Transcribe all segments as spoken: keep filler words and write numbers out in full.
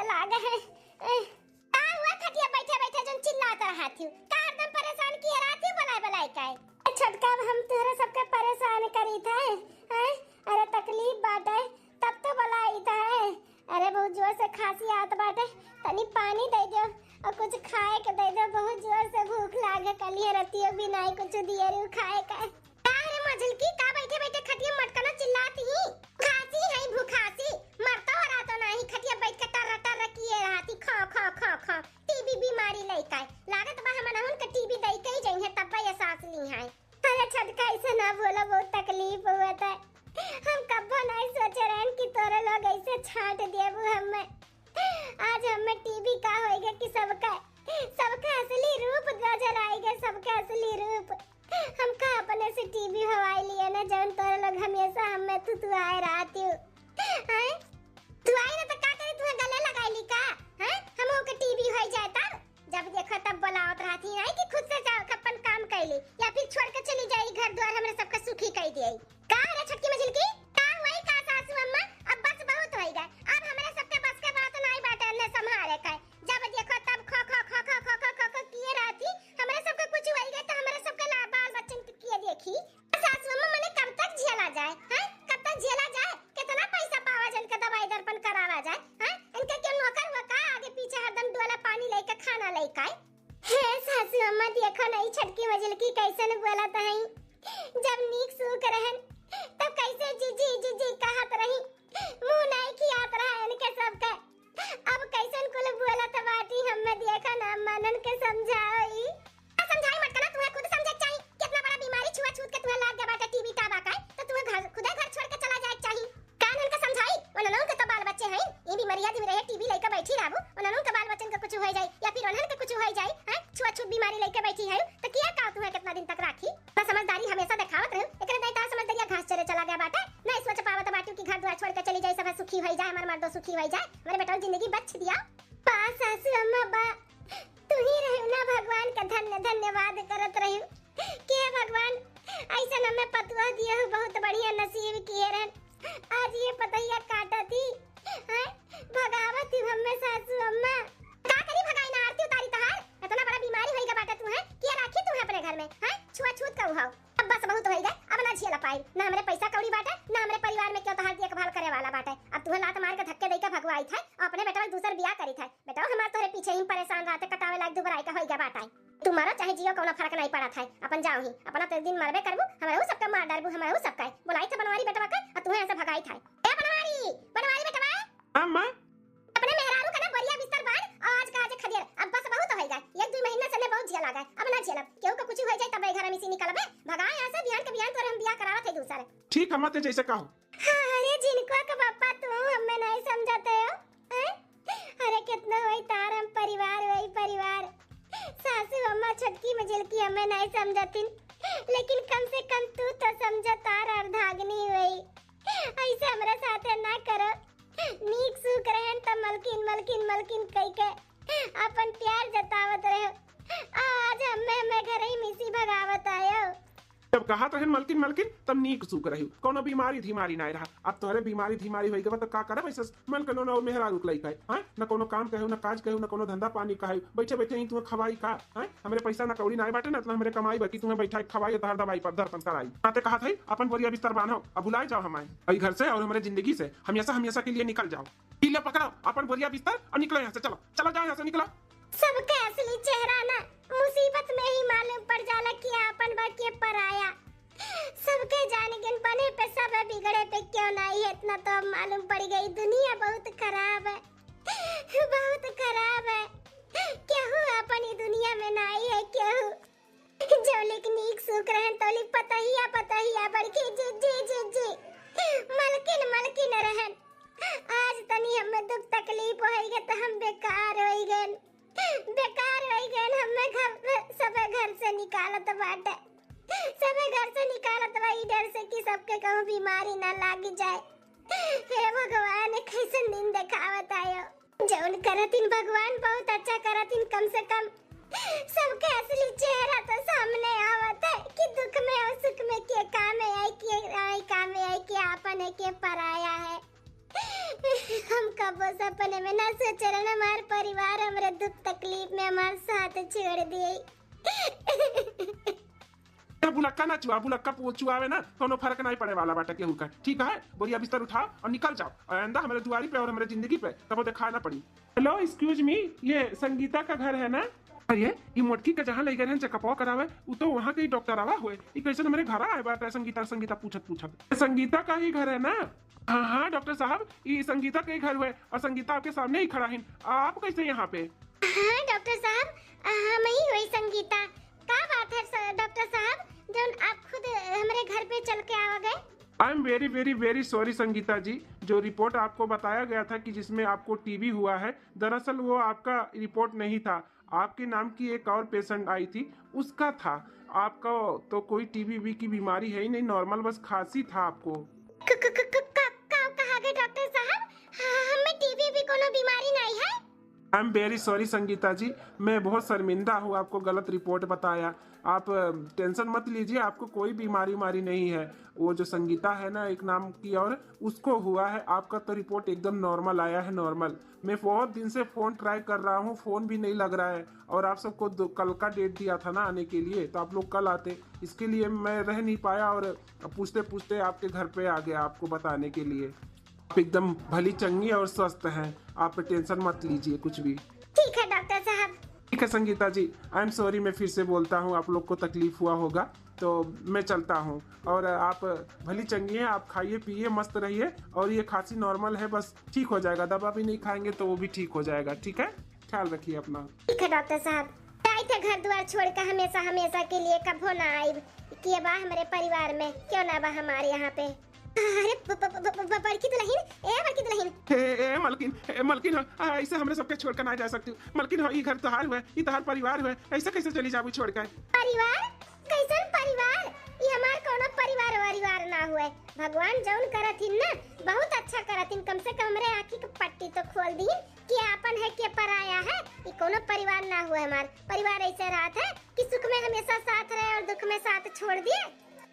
लागे है। का हुआ खटिया बैठे बैठे जौन चिल्लात रहत हिउ? का हरदम परेशान किए रहत हिउ बलाय बलाय के? ए छोटका, अब हम तोहरे सबके परेशान करीत है, हैं? अरे तकलीफ बाटे, तब तो बलाइत है। अरे बहुत जोर से खांसी आत बाटे, तनी पानी दे दो और कुछ खाए के दे दो, बहुत जोर से भूख लागे, कलिए रतियो भी नाई कुछ दिए रहू खाए के। का रे मझिलकी, का बैठे बैठे खटिया मटकना चिल्लात ही? भुखासी है भुखासी, मरतो हो रहा तो नाही, खटिया बैठ के टर्र टर्र किए रहती, खा खा खा खा। टीबी बीमारी लइका है, लागत बा हमनहुन के टीबी दई के ही जइहे, तब ये सांस ली है। अरे छोटका, ऐसे ना बोला, बहुत तकलीफ हुआ था। हम कब्बो नहीं सोचे रहन कि तोरे लोग ऐसे छांट देबू हमें। आज हमें टीबी का होइगा कि सबका, सबका असली रूप नजर आइगा, सबका असली रूप। हमका अपने से टीबी हवाई लिए ना, जौन तोरे लोग हमेशा हमें तुतुआए रहती हो। हैं? तू आई ना तो का करी, तुम्हें गले लगाई ली का? हैं? हम ओके टीबी होई जाए तब? जब देखो तब बोलावत रहती है कि खुद से जाओ, अपन काम कैली या फिर छोड़ के चली जाई घर द्वार, हमरे सबका सुखी कई दिए। का रे छोटकी मझिलकी, का हुई का सासू अम्मा? अब बस बहुत होई गए, अब हमरे सबके बस के बात नाई बाटे अन्ने संभाले के। जब देखो तब खो खो खो खो खो खो खो खो किए रहती, हमरे सबके कुछ होई गए तो हमरे सबके ला-, बाल बच्चन के किए देखी। सासू अम्मा, मने कब तक झेला जाए, हैं? कब तक झेला जाए? कितना पैसा पावा जाए, इनका दवाई दर्पण करावा जाए, हैं? इनके क्यों नौकर हुआ का? आगे पीछे हरदम डोला पानी लेके, खाना लेके आए। हे सासू अम्मा, देखो ना, ई छोटकी मझिलकी कैसन बोलत हई। जब नीक सूख रहन, तब कैसे जीजी, जीजी कहत रही। मुंह नाई खियात रहा इनके सबके। अब कैसन कुल बोलत बाटी, हम्मे देखा ना, मनन के समझाओ ई। आ, समझाई मत करा, तुम्हें खुद समझे के चाही। कितना बड़ा बीमारी छुआछूत के तुम्हें लाग गया बाटे, टीबी टाबा का, तो तुम्हें घर, खुदे घर छोड़ के चला जाए के चाही। कान उनके समझाई, उन्होंने उनके तो बाल बच्चे हैं, ये बीमारियां दी रहे, टीबी लेके बैठी रहबू, उन्होंने उनके बाल बच्चन के कुछ हो जाए या फिर उन्होंने के कुछ हो जाए, हैं? छुआछूत बीमारी लेके बैठी है, तो किया का तुम्हें कितना दिन तक राखी? ना समझदारी हमेशा दिखावत रहू, एकरे दाई तार समझदारिया घास चरे चला गया बाटे। नहीं सोच पावत बाटू कि घर द्वार छोड़ के चली जाई, सब सुखी होई जाए, हमार मर्दो सुखी होई जाए, हमारे बेटा जिंदगी बख्श दिया। बा सासू अम्मा बा, तू ही रहू ना भगवान का धन्य धन्यवाद करत रहू। के भगवान ऐसा हमें पतुआ दिया हो, बहुत बढ़िया नसीब किए रहन। आज ये पतैया काटत ही, हैं? भगावत ही हमें सासू अम्मा। का करी भगाई ना आरती उतारी तहार? इतना बड़ा बीमारी होई गया बाटे तू, हैं? किया राखी तू है अपने घर में, हैं? छुआछूत का उहाव। अब बस बहुत होई गए, अब ना झेला पाई, ना हमरे पैसा कौड़ी बाटे, ना हमरे परिवार में क्यों तहार देखभाल करे वाला बाटे। अब तुम्हें लात मार के धक्के दे के भगवाई था, और अपने बेटवा दूसर बियाह करी था। बेटवा हमार तोहरे पीछे ही परेशान रहते, कटावे लायक दुबराई का होई गया बाटे। तू मरो चाहे जियो, कौनो फर्क नहीं पड़त है, अपन जाओ ही, अपना तो एक दिन मरबे करबू, हमरहू सबका मार डारबू, हमरहू सबका। बोलाई था बनवारी बेटवा का, और तुम्हें ऐसे भगाई था। ए बनवारी, बनवारी बेटवा। हाँ माँ। अपने मेहरारू का ना बोरिया बिस्तर बांध, और आज का आज खदेड़, अब बस बहुत होई गए, एक दो महीना से ने बहुत झेला गए, अब ना झेलब, केहू का कुछ हो जाए तब घर में से निकलबे, भगा यहाँ से, बिहान के बिहान तोरे हम बियाह करावत है दूसर। ठीक है माँ, ते जैसे कहो। हाँ, अरे जिनको के पापा तू हमें नहीं समझते हो, हैं? अरे कितना वही तार हम परिवार, वही परिवार। सासू अम्मा छोटकी मझिलकी हमें नहीं समझतिन, लेकिन कम से कम तू तो समझ तार अर्धांगिनी वही। ऐसे हमरा साथे ना करो। नीक सूख रहन त मलकिन, मलकिन, मलकिन कह के अपन प्यार जतावत रहो। आज हमें, हमें घर ही मिसी भगावत आयो। जब कहा तो है मलकिन मलकिन, तब नीक सूख रही, कोनो बीमारी धीमारी नाय रहा। अब तोहरे बीमारी धीमारी होई गवा तो का करब? ऐसे मन के लोन और मेहरारू के लइका है, हाँ? न कोनो काम कहे, न काज कहे, न कोनो धंधा पानी कहे, बैठे बैठे ही तुम्हें खवाई का, हाँ? हमरे पैसा ना कौड़ी नाय बाटे, ना इतना हमरे कमाई बा कि तुम्हें बैठा खवाई, तहार दवाई पर दर्पण कराई। आते कहा था अपन बोरिया बिस्तर बांधो, अब भुलाई जाओ हमारे ई घर से और हमरे जिंदगी से हमेशा हमेशा के लिए निकल जाओ। ई ले पकड़ो अपन बोरिया बिस्तर और निकलो यहाँ से, चलो, चलो जाओ यहाँ से, निकलो। सबके असली चेहरा ना मुसीबत में ही मालूम पड़ जाला कि आपन बा के पराया। सबके जान गिन बने पे सब है, बिगड़े पे क्यों नहीं है, इतना तो अब मालूम पड़ गई। दुनिया बहुत खराब है, बहुत खराब है। केहू अपन ई दुनिया में नहीं है, केहू। जौलिक नीक सुख रहन, तौलिक पतहिया, पतहिया बड़की जिज्जी, जिज्जी, मलकिन, मलकिन रहन। आज तनी हमें दुख तकलीफ होई गए तो हम बेकार होई गए, बेकार होई गए। हमें घर, सबे घर से निकालत बाटे, सबे घर से निकालत बा, ई डर से कि सबके कहूँ बीमारी ना लाग जाए। हे भगवान, कैसन दिन देखावत आयो। जौन करतिन भगवान बहुत अच्छा करतिन, कम से कम सबके असली चेहरा तो सामने आवत है कि दुख में और सुख में के काम में आई, के आई काम में आई, के आपन है, के पराया है। हम कबो सपने में ना सोचे रहन हमार परिवार हमरे दुख तकलीफ में हमार साथ छोड़ दिए। बुलक्का ना चुआ, बुलक्का पु-, चुआवे ना, कौनो फर्क नहीं पड़े वाला बाटे केहू का। ठीक है, बोरिया बिस्तर उठाओ और निकल जाओ, और आइंदा हमरे दुआरी पे और हमरे जिंदगी पे कबो देखा ना पड़ी। Hello, excuse me, ये संगीता का घर है ना? अरे, ये मोटकी का जहाँ ले गए हैं चेकअपवा करावे, उ तो वहाँ के ही डॉक्टर आवा हुए। ये कैसे हमारे घर आए बाटे संगीता, संगीता पूछत पूछत। संगीता का ही घर है ना? हाँ हाँ डॉक्टर साहब, ये संगीता के ही घर हुए और संगीता आपके सामने ही खड़ा है। आप कैसे यहाँ पे? हाँ डॉक्टर साहब, हम ही हुई संगीता। का बात है स-, डॉक्टर साहब, जौन आप खुद हमरे घर पे चल के आवा गए? I am very very very sorry संगीता जी, जो रिपोर्ट आपको बताया गया था कि जिसमें आपको टीबी हुआ है, दरअसल वो आपका रिपोर्ट नहीं था, आपके नाम की एक और पेशेंट आई थी, उसका था। आपका तो कोई टीबी वी की बीमारी है ही नहीं, नॉर्मल बस खांसी था आपको। क-, क-, क-, क-, का, का कहा गए डॉक्टर साहब? ह-, हमें टीबी वी कोनो बीमारी नहीं है। I am very sorry संगीता जी, मैं बहुत शर्मिंदा हूँ आपको गलत रिपोर्ट बताया। आप टेंशन मत लीजिए, आपको कोई बीमारी उमारी नहीं है। वो जो संगीता है ना एक नाम की, और उसको हुआ है। आपका तो रिपोर्ट एकदम नॉर्मल आया है, नॉर्मल। मैं बहुत दिन से फोन ट्राई कर रहा हूँ, फोन भी नहीं लग रहा है। और आप सबको दो, कल का डेट दिया था ना आने के लिए, तो आप लोग कल आते, इसके लिए मैं रह नहीं पाया और पूछते पूछते आपके घर पे आ गया आपको बताने के लिए। आप एकदम भली चंगी और स्वस्थ हैं, आप टेंशन मत लीजिए कुछ भी। ठीक है डॉक्टर साहब। ठीक है संगीता जी, I am sorry, मैं फिर से बोलता हूँ, आप लोग को तकलीफ हुआ होगा, तो मैं चलता हूँ। और आप भली चंगी हैं, आप खाइए पिए मस्त रहिए, और ये खांसी नॉर्मल है, बस ठीक हो जाएगा, दवा भी नहीं खाएंगे तो वो भी ठीक हो जाएगा। ठीक है, ख्याल रखिए अपना। ठीक है डॉक्टर साहब, जाइत है घर द्वार छोड़ के हमेशा हमेशा के लिए, कभो ना आइब। के बा हमरे परिवार में, केहू ना बा हमारे यहाँ पे। अरे ब-, ब-, ब-, ब-, बड़की दुलहिन, ए बड़की दुलहिन। ए, ए मलकिन, ए मलकिन हो, आ, ऐसे हमरे सबके छोड़ के ना जा सकती। मलकिन हो, ई घर तोहार हुए, ई तोहार परिवार हुए, ऐसे कैसे चली जाबू छोड़ के? परिवार? कैसन परिवार? ई हमार कोनो परिवार वरिवार ना हुए। भगवान जौन करत हिन ना, बहुत अच्छा करत हिन। कम से कम हमरे आँखी के पट्टी तो खोल दीन कि आपन है के पराया है। ई कोनो परिवार ना हुए हमार। परिवार ऐसे रहत है कि सुख में हमेशा साथ रहे और दुख में साथ छोड़ दिए।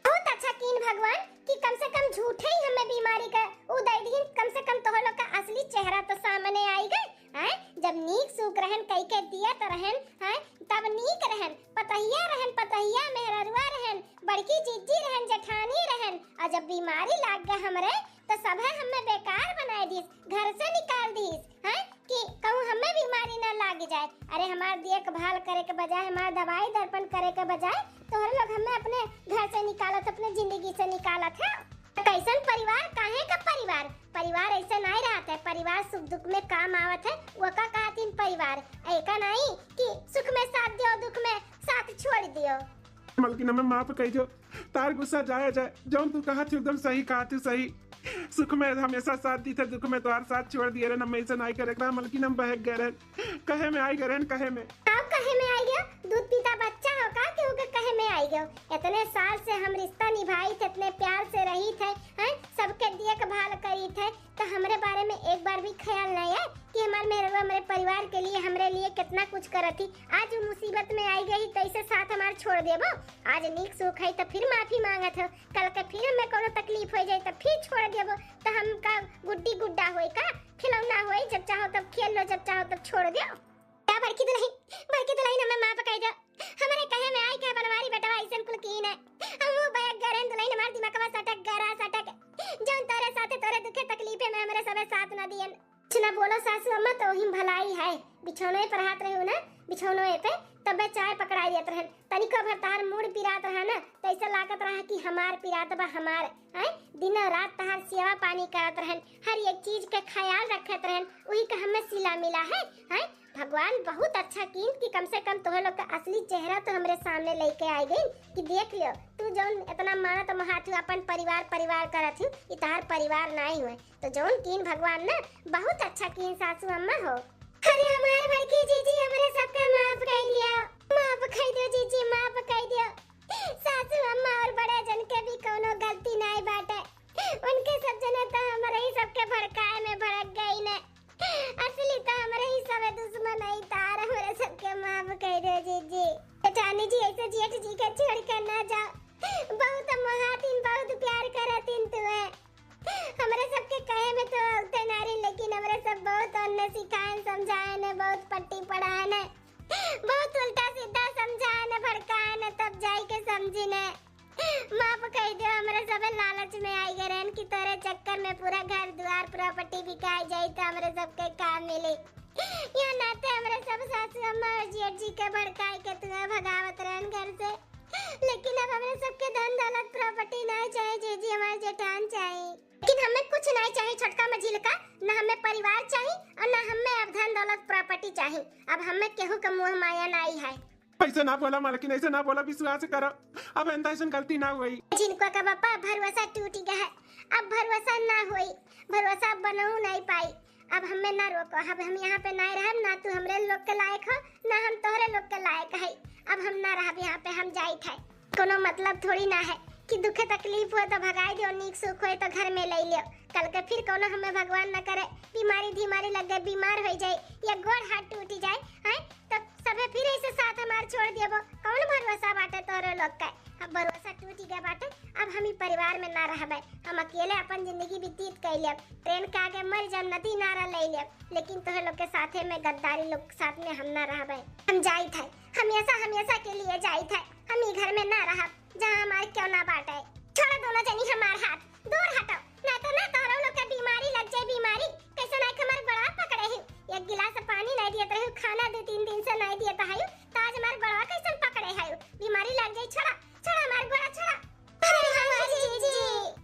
बहुत अच्छा कीन भगवान कि कम से कम झूठे ही हमें बीमारी का उ दे दीन, कम से कम तोहर लोग का असली चेहरा तो सामने आई गए। हैं? जब नीक सूख रहन कई के दियत रहन, हैं? तब नीक रहन, पतहिया रहन, पतहिया मेहररुआ रहन, बड़की जिज्जी रहन, जेठानी रहन, और जब बीमारी लाग गए हमरे, तो सभे हमें बेकार बनाए दीस, घर से निकाल दीस, हैं? कि कहूँ हमें बीमारी ना लाग जाए। अरे हमार देखभाल करे के बजाय, हमार दवाई दर्पण करे के बजाय, तोहरे लोग हमें अपने घर से निकालत, अपने जिंदगी से निकालत है। कैसन परिवार, काहे का परिवार? परिवार ऐसे नहीं रहत है, परिवार सुख दुख में काम आवत है, वो का कहतीन परिवार? ऐका नहीं कि सुख में साथ दियो, दुख में साथ छोड़ दियो। मलकिन हमें माफ कर दियो, तार गुस्सा जाया जाए, जौन तू कहा थी एकदम सही कहा थी, सही। सुख में हमेशा साथ दी थे, दुख में तोहार साथ छोड़ दिए रहे, हम ऐसे नहीं करे एकरा, मलकिन हम बहक गए रहे, कहे में आई गए रहे, कहे में। आप कहे में आई गयो, दूध पीता बच्चा हो का कि ओके कहे में आई गयो? इतने साल से हम रिश्ता निभाई थे, इतने प्यार से रही थे, हैं, सबके देखभाल करी थे, तो हमरे बारे में एक बार भी ख्याल नहीं है कि हमार मेहरवा हमारे परिवार के लिए, हमरे लिए कितना कुछ करत थी। आज वो मुसीबत में आई गई तो इसे साथ हमार छोड़ देबो? आज नीक सुख है तो फिर माफी मांगत हो, कल के फिर हमें कोनो तकलीफ हो जाए तो फिर छोड़ देबो? तो हम का गुड्डी गुड्डा होई का, खिलौना होई, जब चाहो तब खेल लो, जब चाहो तब छोड़ दो। का बड़की दुलहिन, बड़की दुलहिन हमें माफ कर दो। हमरे कहे में आई के बनवारी बेटवा ऐसन कुल कीन है। हम वो बहक गए रहन दुलहिन, हमार दिमागवा सटक गरा सटक। जौन तोरे साथे तोरे दुखे तकलीफे में हमरे सबे साथ न दियन। कुछ ना बोलो सासू अम्मा, तो ही भलाई है। बिछौनोए पर हाथ रहे हो ना, बिछौनोए पे तबे चाय पकड़ाई देत रहन। तनिको भर तार मूड़ पिरात रहा ना, तो ऐसा लागत रहा कि हमार पिरात बा हमार। हैं? दिनों रात तहार सेवा पानी करत रहन, हर एक चीज के ख्याल रखत रहन, वही का हमें सिला मिला है। हैं? भगवान बहुत अच्छा कीन कि कम से कम तोहर लोग का असली चेहरा तो हमरे सामने लेके आ गई कि देख लियो, तू जौन इतना मानत महात हूँ, अपन परिवार परिवार करत हूँ, ई तहार परिवार नाई हुए। तो जौन कीन भगवान ना, बहुत अच्छा कीन सासू अम्मा हो। अरे हमार बड़की जीजी, हमरे सबके माफ कर दिया, माफ कर दियो जीजी, माफ कर दियो। सासू अम्मा और बड़े जन के भी कोनो गलती नाई बाटे, उनके सब जने तो हमरे ही सबके भड़काए में भड़क गई ने। असली तो हमरे ही सबे दुश्मन है तार, हमरे सबके माफ कर दो जीजी। जेठानी जी, ऐसे जेठ जी के छोड़ के ना जाओ, बहुत मोहातीन, बहुत प्यार करतीन तुए। हम अरे सबके कहे में तो उते नारी, लेकिन हमरे सब बहुत ओन्ने सिखाएन, समझाएन, बहुत पट्टी पढ़ाएन, बहुत उल्टा सीधा समझाएन, भड़काएन, तब जाई के समझिन। माफ कइ दे, हमरे सबे लालच में आई गए रहन कि तोरे चक्कर में पूरा घर दुआर प्रॉपर्टी बिकाई जाई तो हमरे सबके काम मिली। या नाते हमरे सब सासू अम्मा और जेठ जी के भड़काई के तुम्हें भगावत रहन घर से। लेकिन अब हमरे सबके धन दौलत प्रॉपर्टी नहीं चाही जीजी, हमार जेठान चाही। लेकिन हमें कुछ नहीं चाही छोटका मझिलका, न हमें परिवार चाही और न हमें अब धन दौलत प्रॉपर्टी चाही। अब हमें केहू का मोह माया नहीं है। ऐसे ना बोला मालकिन, ऐसे ना बोला, विश्वास करो, अब ऐसा ऐसन गलती ना होई। जिनको का बापा भरोसा टूट गया है, अब भरोसा ना होई, भरोसा बनऊ नहीं पाई। अब हमें ना रोको, अब हम यहाँ पे नहीं रहब, ना तू हमरे लोग के लायक हो, ना हम तोहरे लोग के लायक है। अब हम ना रहब यहाँ पे, हम जाइत है। कोनो मतलब थोड़ी ना है कि दुखे तकलीफ हो तो भगाई दियो, नीक सुख होए तो घर में ले लियो। कल के फिर कोनो हमें भगवान न करे बीमारी धीमारी लग गए, बीमार हो जाए या गोड़ हाथ टूट जाए, हैं, तब सबे फिर ऐसे साथ हमार छोड़ दियबो। कौन भरोसा बाटे तोहरे लोग का? अब भरोसा टूट गया बाटे, अब हम ई परिवार में ना रहबे, हम अकेले अपन जिंदगी व्यतीत कर लेब। ट्रेन के आगे मर जाब, नदी नारा ले लेब, लेकिन तोहरे लोग के साथे में गद्दारी लोग के साथ में हम ना रहबे। हम जाइत है, हमेशा हमेशा के लिए जाइत है, हम ई घर में ना रहब। जहाँ हमार क्यों ना बाटे। छोड़ो दोनों जनी हमार हाथ, दूर हटो, ना तो ना तोहरो लोग के बीमारी लग जाए, बीमारी। कैसे ना हमार गोड़वा पकड़े ही, एक गिलास पानी नहीं दियत रही, खाना दो तीन दिन से नहीं दियत है, तो आज हमार गोड़वा कैसे पकड़े है, बीमारी लग जाए। छोड़ा, छोड़ा हमार गोड़ा, छोड़ा। अरे हमार जीजी,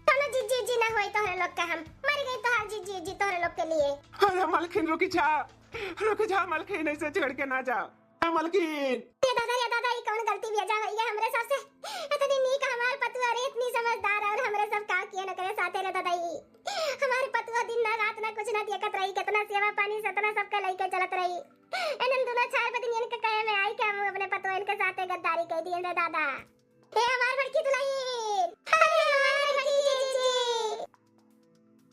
कोनो जीजी जी ना होई तोहरे लोग के, हम मर गई तोहार जीजी जी तोहरे लोग के लिए। अरे मलकिन रुकी जा, रुकी जा मलकिन, ऐसे छोड़ के ना जा। ए मलकिन। ए दादा, ए दादा, ई कौन गलती भेजा होई गे हमरे साथ से? इतनी नीक हमार पतुआ रे, इतनी समझदार और हमरे सब का किए न करे साथे रे दादा ई। हमार पतुआ दिन ना रात ना कुछ ना देखत रही, कितना सेवा पानी सतना सबके लेके चलत रही। इनन दोनों चार बदिन इनके कहे में आई कि हम अपने पतुआ इनके साथे गद्दारी कर दिए रे दादा। ए हमार बड़की दुल्हन।